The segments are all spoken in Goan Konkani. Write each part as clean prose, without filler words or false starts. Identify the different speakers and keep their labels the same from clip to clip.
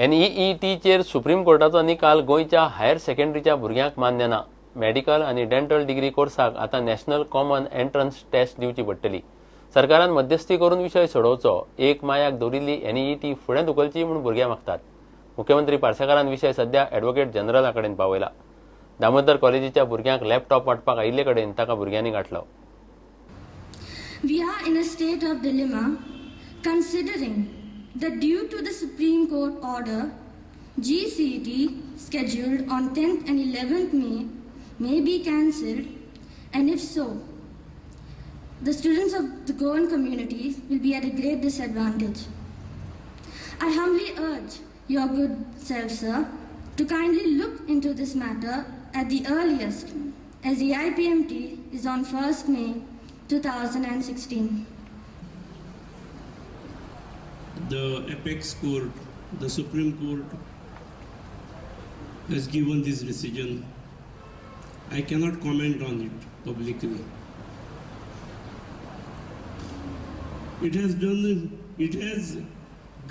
Speaker 1: एनईईटीचेर सुप्रीम कोर्टाचो निकाल गोंयच्या हायर सेकंडरीच्या भुरग्यांक मान्य ना. मेडिकल आनी डेंटल डिग्री कोर्साक आतां नॅशनल कॉमन एंट्रन्स टेस्ट दिवची पडटली. सरकारान मध्यस्थी करून विशय सोडोवचो. 1 मायाक दवरिल्ली एनईईटी फुडें धुकलची म्हूण भुरग्यां मागतात. मुख्यमंत्री पार्सेकारान विशय सध्या ॲडव्होकेट जनरला कडेन पावयला. दामोदर कॉलेजीच्या भुरग्यांक लॅपटॉप वांटपाक आयिल्ले कडेन ताका भुरग्यांनी गांठलो.
Speaker 2: We are in a state of dilemma considering that due to the Supreme Court order, GCET scheduled on 10th and 11th May may be cancelled, and if so, the students of the Goan community will be at a great disadvantage. I humbly urge your good self, sir, to kindly look into this matter at the earliest, as the IPMT is on 1st May 2016.
Speaker 3: The apex court, the Supreme Court, has given this decision. I cannot comment on it publicly. It has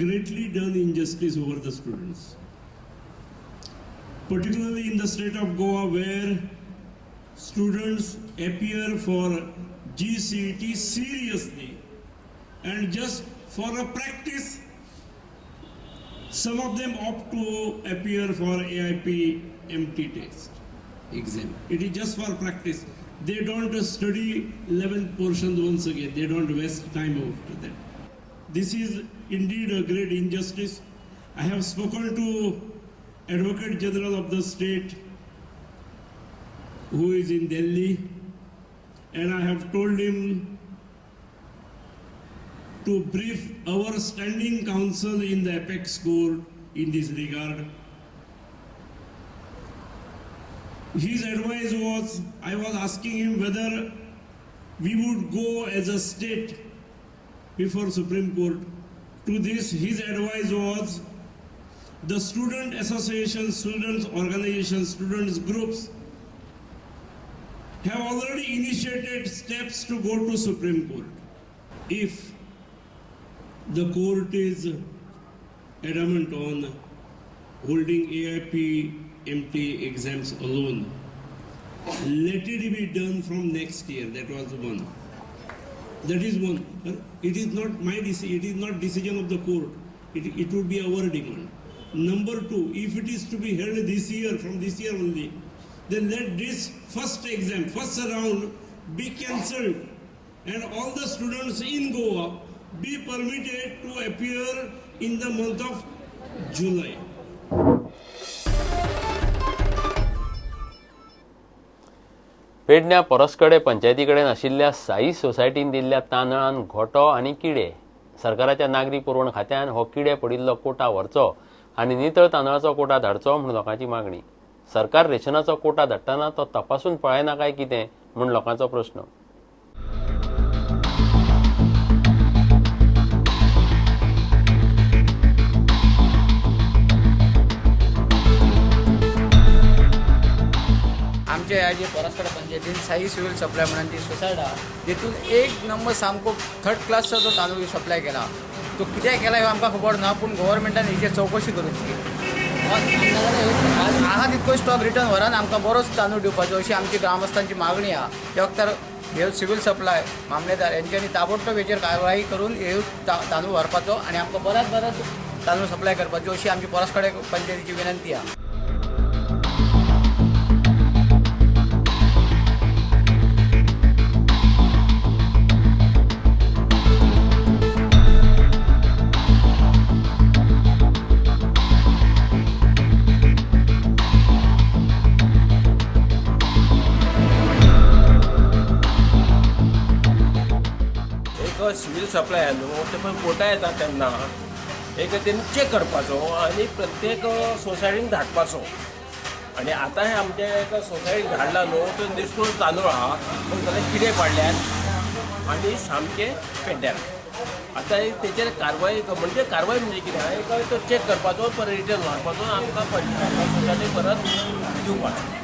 Speaker 3: greatly done injustice over the students, particularly in the state of Goa, where students appear for GCET seriously and just for a practice. Some of them opt to appear for AIPMT test exam. It is just for practice. They don't study 11th portion once again. They don't waste time after that. This is indeed a great injustice. I have spoken to Advocate General of the state, who is in Delhi, and I have told him to brief our standing counsel in the apex court in this regard. His advice was, I was asking him whether we would go as a state before Supreme Court. To this, his advice was, the student association, students organization, students groups have already initiated steps to go to Supreme Court. If the court is adamant on holding AIPMT exams alone, let it be done from next year. That was one. That is one. It is not my decision. It is not decision of the court. It would be our demand. Number two, if it is to be held this year, from this year only, then let this first exam, first round be cancelled, and all the students in Goa be permitted to appear in the month of July.
Speaker 1: पेडण्या पोरस्कडे पंचायती कडेन आशिल्ल्या साई सोसायटीन दिल्ल्या तांदळान घोटो आनी किडे. सरकाराच्या नागरी पुरवण खात्यान हो किडे पडिल्लो कोटा व्हरचो आनी नितळ तांदळाचो कोटा धाडचो म्हूण लोकांची मागणी. सरकार रेशनाचो कोटा धाडटना तो तपासून पळयना काय कितें म्हूण लोकांचो प्रश्न.
Speaker 4: आमच्या ह्या जे पोरस्कडे पंचायतीन साई सिव्हिल सप्लाय म्हणून ती सोसायटी आहा, तितून एक नंबर सामको थर्ड क्लासचो जो तांदूळ सप्लाय केला तो कित्याक केला हें आमकां खबर ना, पूण गव्हर्मेंटान हेचेर चवकशी करूची. आहा तितको स्टॉक रिटर्न व्हरान आमकां बरोच तांदूळ दिवपाचो अशी आमची ग्रामस्थांची मागणी आहा. त्या वखतार हे सिव्हिल सप्लाय मामलेदार हेंच्यांनी ताबडतोब हेचेर कारवाई करून हे तांदूळ व्हरपाचो आनी आमकां बऱ्याच बऱ्याच तांदूळ सप्लाय करपाचो अशी आमची पोरस्कडे पंचायतीची विनंती आहा.
Speaker 5: सिव्हिल सप्लाय आहा न्हू ते पळय कोटा येता तेन्ना एक तेणी चॅक करपाचो आनी प्रत्येक सोसायटीन धाडपाचो. आनी आतां हे आमच्या एका सोसायटीन धाडला न्हू तो निश्ठूर तांदूळ आहा पूण जाल्यार किडे पडल्यात आनी सामके पेड्ड्यार. आतां तेचेर कारवाय म्हणजे कारवाय म्हणजे कितें आहा, एक तो चॅक करपाचो, परत रिटर्न व्हरपाचो, आमकां सोसायटी परत दिवपाचो.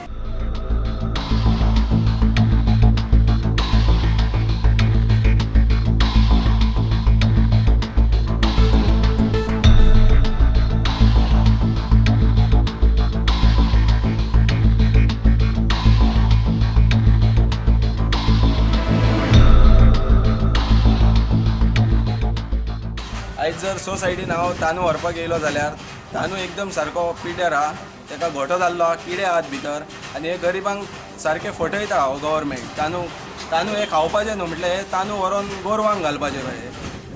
Speaker 6: आयज जर सोसायटीन हांव तांदूळ व्हरपाक येयलो जाल्यार तांदूळ एकदम सारको पिड्ड्यार आहा, ताका घोटो जाल्लो आहा, किडे आहात भितर आनी हे गरिबांक सारके फटयता हो गव्हर्मेंट. तांदूळ हे खावपाचे न्हू, म्हटल्यार हे तांदूळ व्हरोन गोरवांक घालपाचे कशे,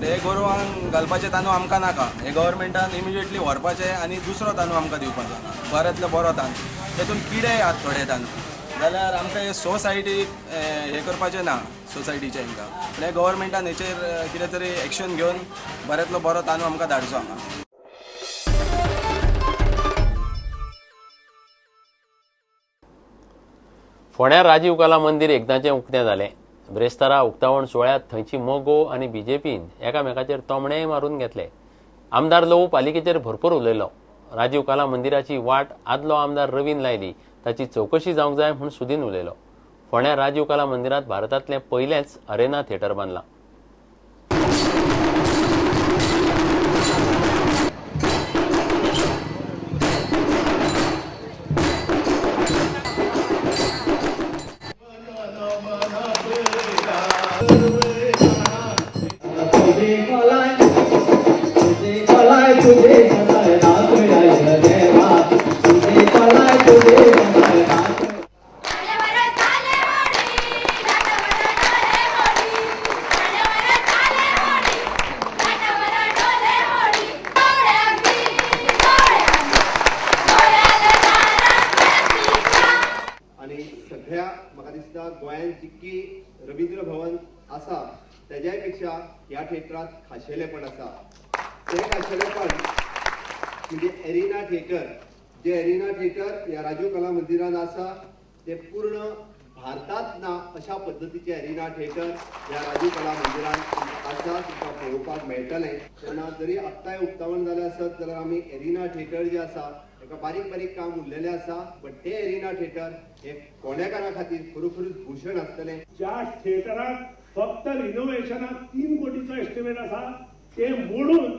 Speaker 6: हे गोरवांक घालपाचे तांदूळ आमकां नाका. हे गव्हर्मेंटान इमिजिएटली व्हरपाचे आनी दुसरो तांदूळ आमकां दिवपाचो, बऱ्यांतलो बरो तांदूळ. तेतून किडे आहात थोडे तांदूळ, जाल्यार आमकां हे सोसायटी हे करपाचें ना सोसायटीचें हांकां. पूण हे गव्हर्मेंटान हेचेर कितें तरी एक्शन घेवन बऱ्यांतलो बरो तांदूळ आमकां धाडचो हांगा.
Speaker 1: फोंड्या राजीव कला मंदिर एकदांचें उक्तें जालें. ब्रेस्तारा उक्तावण सुवाळ्यांत थंयची मगो आनी बीजेपीन एकामेकाचेर तोमणेय मारून घेतले. आमदार लोबो पालिकेचेर भरपूर उलयलो. राजीव कला मंदिराची वाट आदलो आमदार रवीन लायली, ताची चवकशी जावंक जाय म्हूण सुदीन उलयलो. फोंड्या राजीव कला मंदिरांत भारतांतलें पयलेंच अरेना थिएटर बांदलां.
Speaker 7: सगळ्या म्हाका दिसता गोंयांत जितकी रवींद्र भवन आसा तेज्याय पेक्षा ह्या थिएटरांत खाशेलेपण आसा. तें खाशेलेपण म्हणजे एरिना थिएटर, जे एरिना थिएटर ह्या राजीव कला मंदिरान आसा ते पूर्ण भारतांत ना अशा पद्दतीचें एरिना थिएटर ह्या राजीव कला मंदिरान आसा, तुमकां पळोवपाक मेळटलें. तेन्ना जरी आत्तांय उक्तावण जालें आसत जाल्यार आमी एरिना थिएटर जें आसा ताका बारीक बारीक काम उरलेलें आसा, बट ते एरिना थिएटर हे फोंडेकारां खातीर खरोखरीच भूषण आसतलें.
Speaker 8: ज्या थिएटराक फक्त रिनोव्हेशनाक 3 कोटीचो एस्टिमेट आसा ते मोडून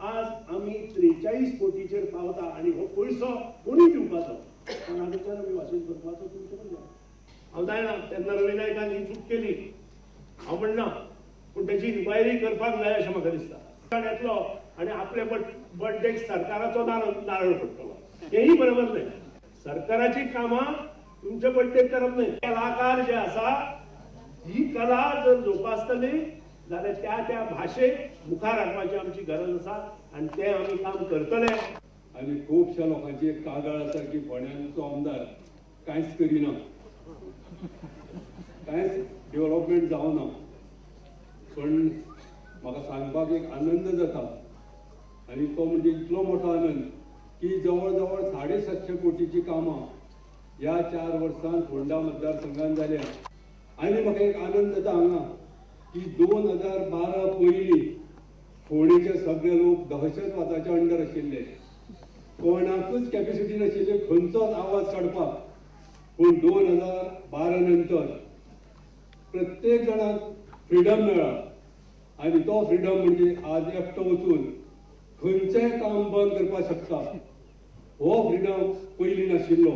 Speaker 8: आज आमी 43 कोटीचेर पावता आनी हो पयसो कोणी दिवपाचो, कोणाकडच्यान आमी वाशील करपाचो तुमचे कडल्यान. हांव जाणा तेन्ना रवी नायकान ही चूक केली, हांव म्हणना, पूण तेची इन्क्वायरी करपाक जाय अशें म्हाका दिसता. येतलो आनी आपले बर्थडेक सरकाराचो नारळ पडटलो, हेंय बरोबर न्हय. सरकाराची कामां तुमचे बर्थडेक करप न्हय. कलाकार जे आसा ही कला जर जोपासतली जाल्यार त्या त्या भाशेक मुखार हाडपाची आमची गरज आसा आनी तें आमी काम करतले.
Speaker 9: आनी खुबश्या लोकांची एक कागाळ आसा की फोंड्यांचो आमदार कांयच करिना, कांयच डेव्हलपमेंट जावना. पण म्हाका सांगपाक एक आनंद जाता आनी तो म्हणजे इतलो मोठो आनंद की जवळ जवळ 750 कोटीची कामां ह्या 4 वर्सांत फोंडा मतदारसंघात जाल्या. आनी म्हाका एक आनंद जाता हांगा की 2012 पयलीं फोंडेचे सगळे लोक दहशतवादाच्या अंडर आशिल्ले, कोणाकूच कॅपेसिटी नाशिल्ली खंयचोच आवाज काडपाक. पूण 2012 नंतर प्रत्येक जाणाक फ्रिडम मेळ्ळा आनी तो फ्रिडम म्हणजे आज एकटो वचून खंयचेंय काम बंद करपाक शकता. हो फ्रिडम पयलीं नाशिल्लो.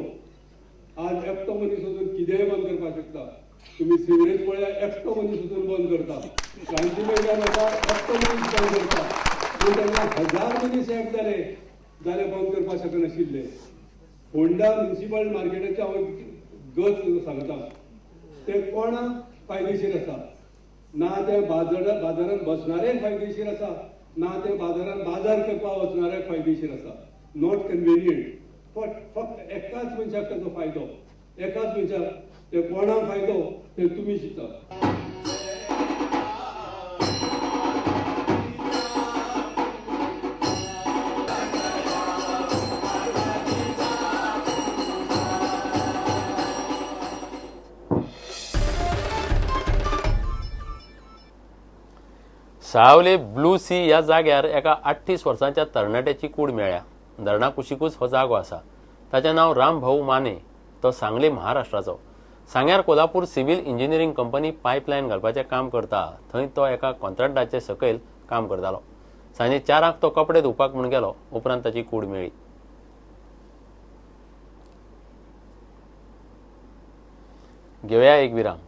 Speaker 9: आज एकटो मनीस वचून कितेंय बंद करपाक शकता. तुमी सिवरेज पळया, एकटो मनीस वचून बंद करता, क्रांती मैदान वता एकटो मनीस बंद करता. पूण तेन्ना 1000 मनीस एक जाले जाल्यार बंद करपाक शकनाशिल्ले. फोंडा म्युनिसिपल मार्केटाचे हांव गत सांगता, ते कोणाक फायदेशीर आसा ना, ते बाजारांत बसणाऱ्यांक फायदेशीर आसा ना, ते बाजारांत बाजार करपाक वचणाऱ्यांक फायदेशीर आसा. Not convenient. फक्त एकाच मनशाक ताचो फायदो, एकाच मनशाक. ते कोणाक फायदो ते तुमी चिंता.
Speaker 1: सावले ब्लू सी ह्या जाग्यार एका 38 वर्सांच्या तरणाट्याची कूड मेळ्ळ्या. धरणा कुशीकूच हो जागो आसा. ताचें नांव रामभाऊ माने. तो सांगली महाराष्ट्राचो. सांग्यार Kolhapur civil engineering company pipeline घालपाचें काम करता. थंय तो एका कॉन्ट्रॅक्टाचे सकयल काम करतालो. सांजे 4 तो कपडे धुवपाक म्हूण गेलो. उपरांत ताची कूड मेळ्ळी. घेवया एक विराम.